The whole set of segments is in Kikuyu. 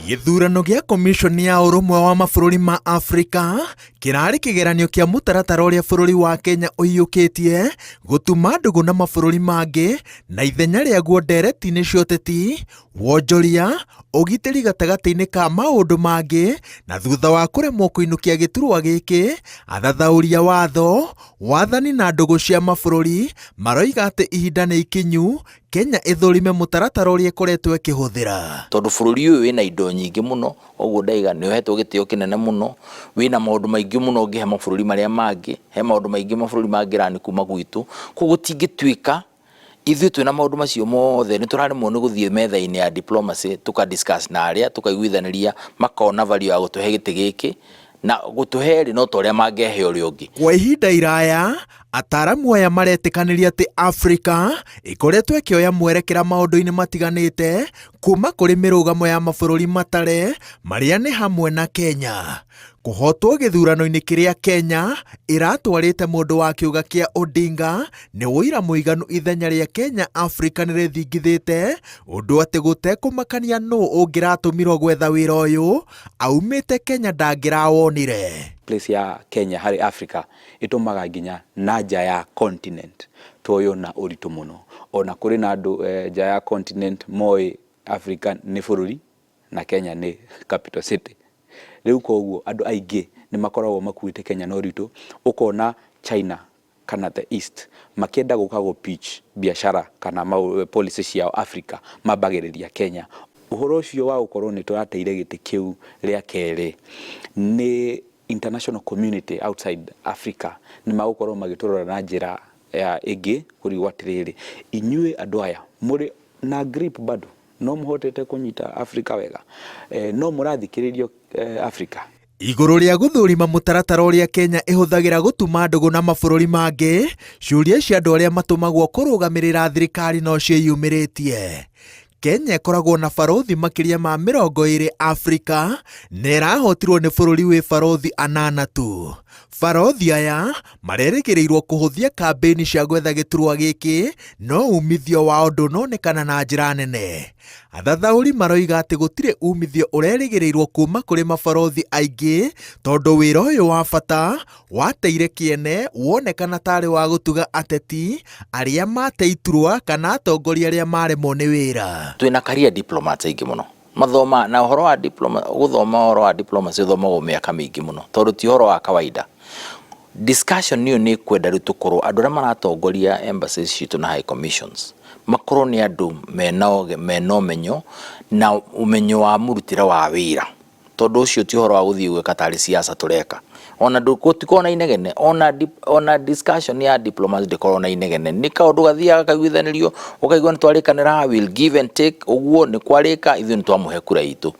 Gĩthurano gĩa Komishoni ya Ũrũmwe wa Mabũrũri ma Afrika kĩrarĩ kĩgeranio kĩa mũtaratara ũrĩa bũrũri wa Kenya ũiyũkĩtie gũtuma ndũgũ na mabũrũri mangĩ na ithenya rĩaguo ndereti-inĩ cia ũteti, wonjoria, ũgitĩri gatagatĩ-inĩ ka maũndũ mangĩ, na thutha wa kũremwo kũinũkia gĩturwa gĩkĩ, athathaũri a watho, wathani na ndũgũ cia mabũrũri maroiga atĩ ihinda nĩ ikinyu Kenya ĩthũrime mũtaratara ũrĩa ĩkoretwo ĩkĩhũthĩra. Tondũ bũrũri ũyũ wĩna indo nyingĩ mũno, ũguo ndaiga nĩ ũhetwo gĩtĩo kĩnene mũno, wĩna maũndũ maingĩ mũno ũngĩhe mabũrũri marĩa mangĩ, he maũndũ maingĩ mabũrũri mangĩrani kuma gwitũ, koguo gũtingĩtuĩka ithuĩ twĩna maũndũ macio mothe nĩ tũraremwo nĩ gũthiĩ metha-inĩ ya diplomacy tũka discuss na arĩa tũkaiguithanĩria makona value ya gũtũhe gĩtĩ gĩkĩ na gũtũhe rĩ no ta ũrĩa mangĩahe ũrĩa ũngĩ. Kwa ihinda iraya, ataaramu aya maretĩkanĩria atĩ Afrika ĩkoretwo ĩkĩoya mwerekera maũndũ-inĩ matiganĩte kuma kũrĩ mĩrũgamo ya mabũrũri matare marĩa nĩ hamwe na Kenya. Kũhotwo gĩthurano-inĩ kĩrĩa Kenya ĩratwarĩte mũndũ wa kĩũga kĩa Odinga nĩ ũira mũiganu ithenya rĩa Kenya Afrika nĩ rĩthingithĩte ũndũ atĩ gũtekũmakania nũ ũngĩratũmirwo gwetha wĩra ũyũ aumĩte Kenya ndangĩrawonire. Place ya Kenya harĩ Africa ĩtũmaga nginya na nja ya continent tuoywo na ũritũ mũno. Ona kũrĩ na andũ nja ya continent moĩ Africa nĩ bũrũri na Kenya nĩ capital city. Rĩu koguo andũ aingĩ nĩ makoragwo makuĩte Kenya na ũritũ, ũkona China kana the East makĩenda gũka gũ pitch biacara kana policy ciao Africa mambagĩrĩria Kenya. Ũhoro ũcio wa gũkorwo nĩ tũrateire gĩtĩ kĩu rĩa kerĩ nĩ international community outside Africa nĩ magũkorwo magĩtũrora na njĩra ya ĩngĩ kũrigwo atĩrĩrĩ, inyuĩ andũ aya mũrĩ na grip bado no mũhotete kũnyita Africa wega, no mũrathikĩrĩrio Africa. Igũrũ rĩa gũthũrima mũtaratara ũrĩa Kenya ĩhũthagĩra gũtuma ndũgũ na mabũrũri mangĩ, ciũria cia andũ arĩa matũmagwo kũrũgamĩrĩra thirikari no ciĩyumĩrĩtie. Kenya ĩkoragwo na barũthi makĩria ma 20 Afrika na ĩrahotirwo nĩ bũrũri wĩ barũthi anana tu. Barũthi aya marerĩgĩrĩirwo kũhũthia kambĩini cia gwetha gĩturwa gĩkĩ no umithio wao ndũnonekana na njĩra nene. Athathaũri maroiga atĩ gũtirĩ umithio ũrerĩgĩrĩirwo kuma kũrĩ mabarũthi aingĩ tondũ wĩra ũyũ wa bata wateire kĩene wonekana tarĩ wa gũtuga ateti arĩa mate iturwa kana atongoria arĩa maremwo nĩ wĩra. Twĩna career diplomats aingĩ mũno mathoma na ũhoro wa diploma, gũthoma ũhoro wa diplomacy ũthomagwo mĩaka mĩingĩ mũno tondũ ti ũhoro wa kawaida. Discussion ĩyo nĩ ĩkwenda rĩu tũkorwo andũ arĩa maratongoria embassies citũ na high commissions makorwo nĩ andũ mena ũmenyo na ũmenyo wa mũrutĩre wa wĩra tondũ ũcio ti ũhoro wa gũthiĩ gwĩka tarĩ siasa tũreka ona gũtikoragwo na inegene ona discussion ya diplomacy ndĩkoragwo na inegene nĩ kaũndũ gathiaga gakaiguithanĩrio ũkaigua nĩ twarĩkanĩra we'll give and take ũguo nĩ kwarĩka ithuĩ nĩ twamũhe kura itũ.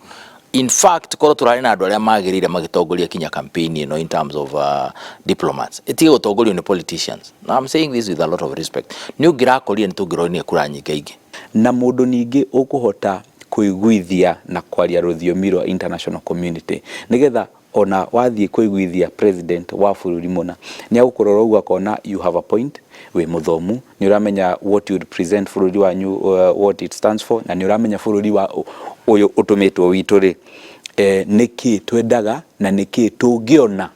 In fact korwo tũrarĩ na andũ arĩa magĩrĩire magĩtongoria kinya campaign ĩno in terms of diplomats ĩtige gũtongorio nĩ politicians. Now I'm saying this with a lot of respect. Nĩ ũngĩrakorire nĩ tũngĩronire kura nyingaingĩ. Na mũndũ ningĩ ũkũhota kũiguithia na kwaria rũthiomi rwa international community nĩgetha ona wathiĩ kũiguithia president wa bũrũri mũna nĩ agũkũrora ũguo akona you have a point, wĩ mũthomu, nĩ ũramenya what you represent bũrũri wanyu, what it stands for, na nĩ ũramenya bũrũri wa ũyũ ũtũmĩtwo witũ rĩ, nĩkĩ twendaga na nĩkĩ tũngĩona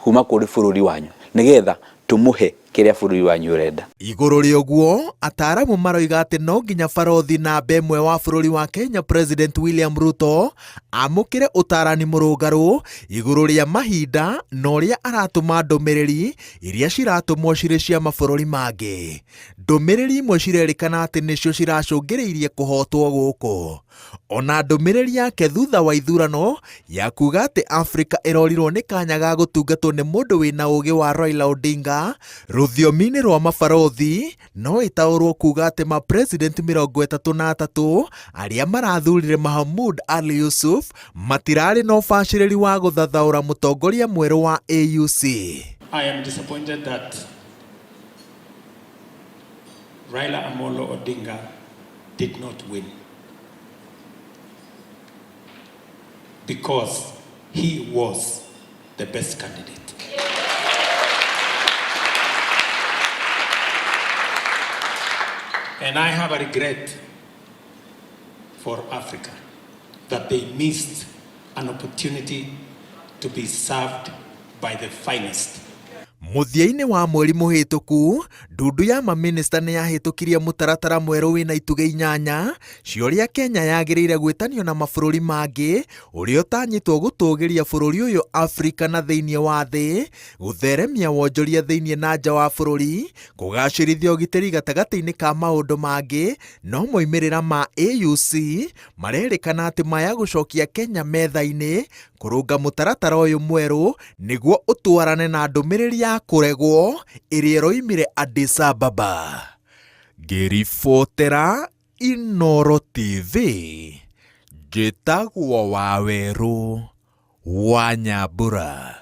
kuma kũrĩ bũrũri wanyu nĩgetha tũmũhe kĩrĩa bũrũri wanyu ũrenda. Igũrũ rĩa ũguo, ataaramu maroiga atĩ no nginya barothi namba ĩmwe wa bũrũri wa Kenya President William Ruto amũkĩre ũtarani mũrũngarũ igũrũ rĩa mahinda na ũrĩa aratũma ndũmĩrĩri iria ciratũmwo cirĩ cia mabũrũri mangĩ. Ndũmĩrĩri imwe cirerĩkana atĩ nĩcio ciracũngĩrĩirie kũhotwo gũkũ. Ona ndũmĩrĩri yake thutha wa ithurano ya kuga atĩ Afrika ĩrorirwo nĩ kanya ga gũtungatwo nĩ mũndũ wĩna ũgĩ wa Raila Odinga rũthiomi-inĩ rwa mabarothi no ĩtaũrwo kuga atĩ ma president 33 arĩa marathurire Mahmoud Ali Yusuf matirarĩ na ũbacĩrĩri wa gũthathaũra mũtongoria mwerũ wa AUC. I am disappointed that Raila Amolo Odinga did not win because he was the best candidate. And I have a regret for Africa. that they missed an opportunity to be served by the finest. Mũthia-inĩ wa mweri mũhĩtũku, ndundu ya mamĩnĩsta nĩ yahĩtũkirie mũtaratara mwerũ wĩna itugĩ inyanya cia ũrĩa Kenya yagĩrĩire gwĩtanio na mabũrũri mangĩ, ũrĩa ũtanyĩtwo gũtũgĩria bũrũri ũyũ Afrika na thĩinĩ wa thĩ, gũtheremia wonjoria thĩinĩ na nja wa bũrũri, kũgacĩrithia ũgitĩri gatagatĩ-inĩ ka maũndũ mangĩ, no moimĩrĩra ma AUC marerĩkana atĩ maya gũcokia Kenya metha-inĩ kũrũnga mũtaratara ũyũ mwerũ nĩguo ũtwarane na ndũmĩrĩri ya kũregwo ĩrĩa ĩroimire Addis Ababa. Ngĩribotera Inooro TV, njĩtagwo Wawerũ wa Nyambura.